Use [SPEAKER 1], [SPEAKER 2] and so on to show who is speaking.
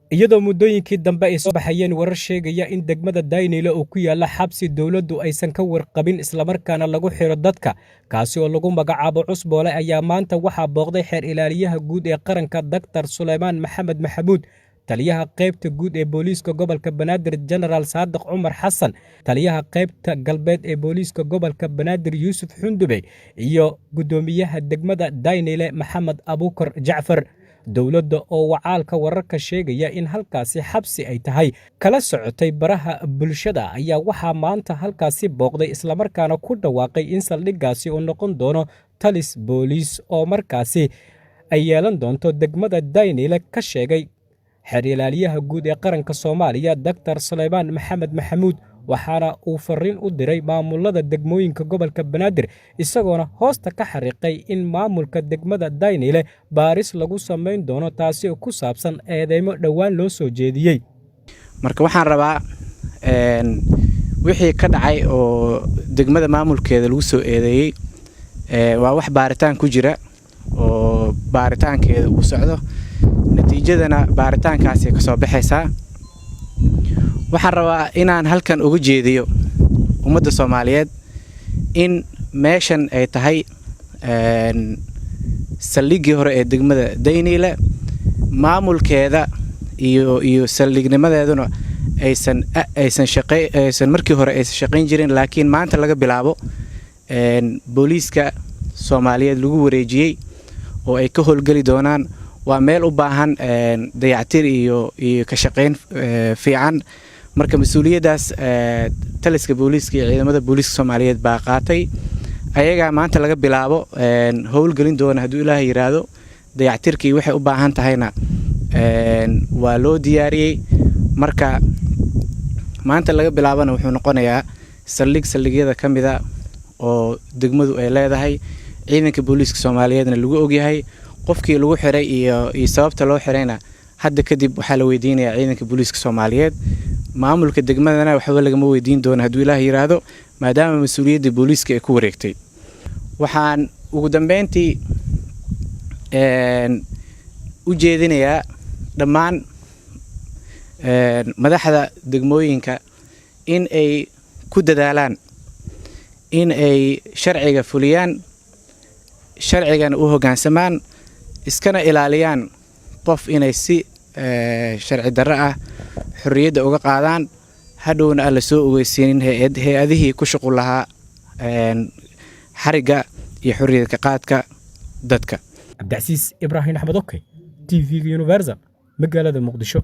[SPEAKER 1] Iyadoo muddooyinkii dambe ay soo baxayeen warar sheegaya in degmada Daynile uu ku yaalla xabsi dowladdu aysan ka warqabin, islamarkaana lagu xiro dadka, kaasi oo lagu magacaabo Cusboole, ayaa maanta waxaa booqday xeer ilaaliyaha guud ee qaranka, Doctor Suleymaan Maxamed Maxamuud, taliyaha qaybta guud ee booliiska gobolka Banaadir, Jenaraal Saadiq Cumar Xasan, taliyaha qaybta galbeed ee booliiska gobolka Banaadir, Yuusuf Xundube, iyo guddoomiyaha degmada Daynile, Maxamed Abuukar Jacfar. Dowladda oo wacaalka wararka sheegaya in halkaasi xabsi ay tahay kala socotay baraha bulshada ayaa waxaa maanta halkaasi booqday, islamarkaana ku dhawaaqay in saldhiggaasi uu noqon doono talis booliis oo markaasi ay yeelan doonto degmada Daynile, ka sheegay xeer ilaaliyaha guud ee qaranka Soomaaliya, Doctor Suleymaan Maxamed Maxamuud. Waxaana uu fariin u diray maamulada degmooyinka gobolka Banaadir, isagoona hoosta ka xariiqay in maamulka degmada Daynile baaris lagu samayn doono, taasi oo ku saabsan eedeymo dhowaan loo soo jeediyey.
[SPEAKER 2] Marka waxaan rabaa wixii ka dhacay oo degmada maamulkeeda lagu soo eedeeyey waa wax baaritaan ku jira oo baaritaankeeda uu socdo, natiijadana baaritaankaasay kasoo baxaysaa. Waxaan rabaa inaan halkan uga jeediyo ummadda Soomaaliyeed in meeshan ay tahay saldhiggii hore ee degmada Dayniile, maamulkeeda iyo saldhignimadeeduna aysan shaqey aysan markii hore aysan shaqayn jirin, laakiin maanta laga bilaabo booliiska Soomaaliyeed lagu wareejiyey oo ay ka howlgeli doonaan. Waa meel u baahan dayactir iyo ka shaqayn fiican. Marka mas-uuliyaddaas taliska booliiska iyo ciidamada booliiska Soomaaliyeed baa qaatay. Ayagaa maanta laga bilaabo howlgelin doona, hadduu Ilaaha yiraahdo. Dayactirkii waxay u baahan tahayna waa loo diyaariyey. Marka maanta laga bilaabana wuxuu noqonayaa saldhig saldhigyada ka mida oo degmadu ay leedahay, ciidanka booliiska Soomaaliyeedna lagu ogyahay. Qofkii lagu xiray iyo sababta loo xirayna hadda kadib waxaa la weydiinayaa ciidanka booliiska Soomaaliyeed. Maamulka degmadana waxba lagama weydiin doono, hadduu Ilaah yiraahdo, maadaama mas-uuliyadda booliiska ay ku wareegtay. Waxaan ugu dambeyntii u jeedinayaa dhammaan madaxda degmooyinka in ay ku dadaalaan in ay sharciga fuliyaan, sharcigana u hoggaansamaan, iskana ilaaliyaan qof inay si sharci darro ah xorriyadda uga qaadaan, hadhowna aan la soo ogeysiinin hay-adihii ku shuqul lahaa xarigga iyo xorriyad ka qaadka dadka.
[SPEAKER 1] Cabdicasiis Ibraahim Axmed, okay, TV-ga Universal, magaalada Muqdisho.